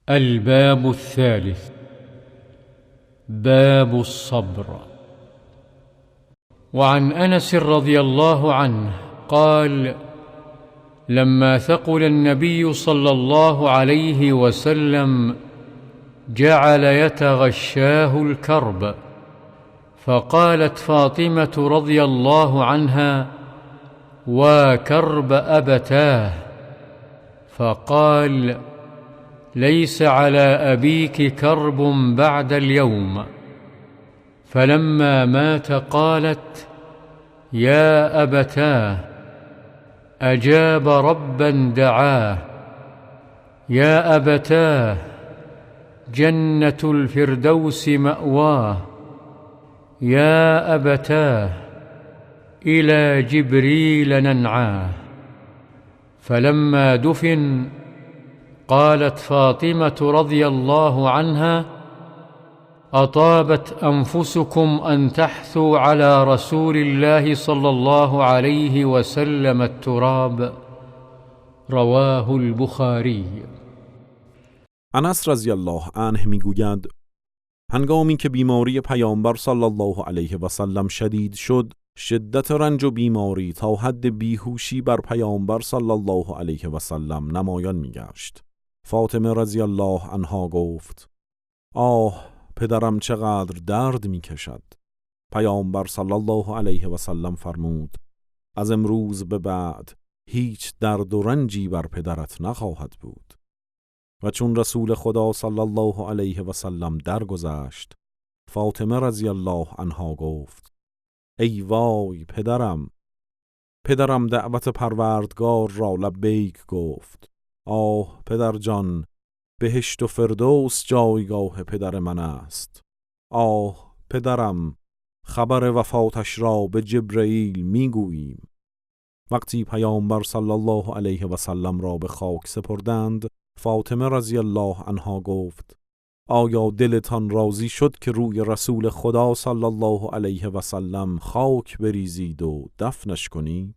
الباب الثالث: باب الصبر. وعن أنس رضي الله عنه قال: لما ثقل النبي صلى الله عليه وسلم جعل يتغشاه الكرب، فقالت فاطمة رضي الله عنها: وكرب أبتاه. فقال: ليس على أبيك كرب بعد اليوم. فلما مات قالت: يا أبتاه، أجاب ربا دعاه، يا أبتاه، جنة الفردوس مأواه، يا أبتاه، إلى جبريل ننعاه. فلما دفن قالت فاطمة رضي الله عنها: أطابت أنفسكم أن تحثوا على رسول الله صلى الله عليه وسلم التراب. رواه البخاري. انس رضی الله عنه میگوید: هنگامی که بیماری پیامبر صلی الله علیه و سلم شدید شد، شدت رنج و بیماری تا حد بیهوشی بر پیامبر صلی الله علیه و سلم نمایان میگشت. فاطمه رضی الله عنها گفت: آه، پدرم چقدر درد میکشد. پیامبر صلی الله علیه و سلم فرمود: از امروز به بعد هیچ درد و رنجی بر پدرت نخواهد بود. و چون رسول خدا صلی الله علیه و سلم درگذشت، فاطمه رضی الله عنها گفت: ای وای پدرم، پدرم دعوت پروردگار را لبیک گفت. آه پدر جان، بهشت و فردوس جایگاه پدر من است. آه پدرم، خبر وفاتش را به جبرئیل میگوییم. وقتی پیامبر صلی الله علیه و سلم را به خاک سپردند، فاطمه رضی الله عنها گفت: آیا دلتان راضی شد که روی رسول خدا صلی الله علیه و سلم خاک بریزید و دفنش کنید؟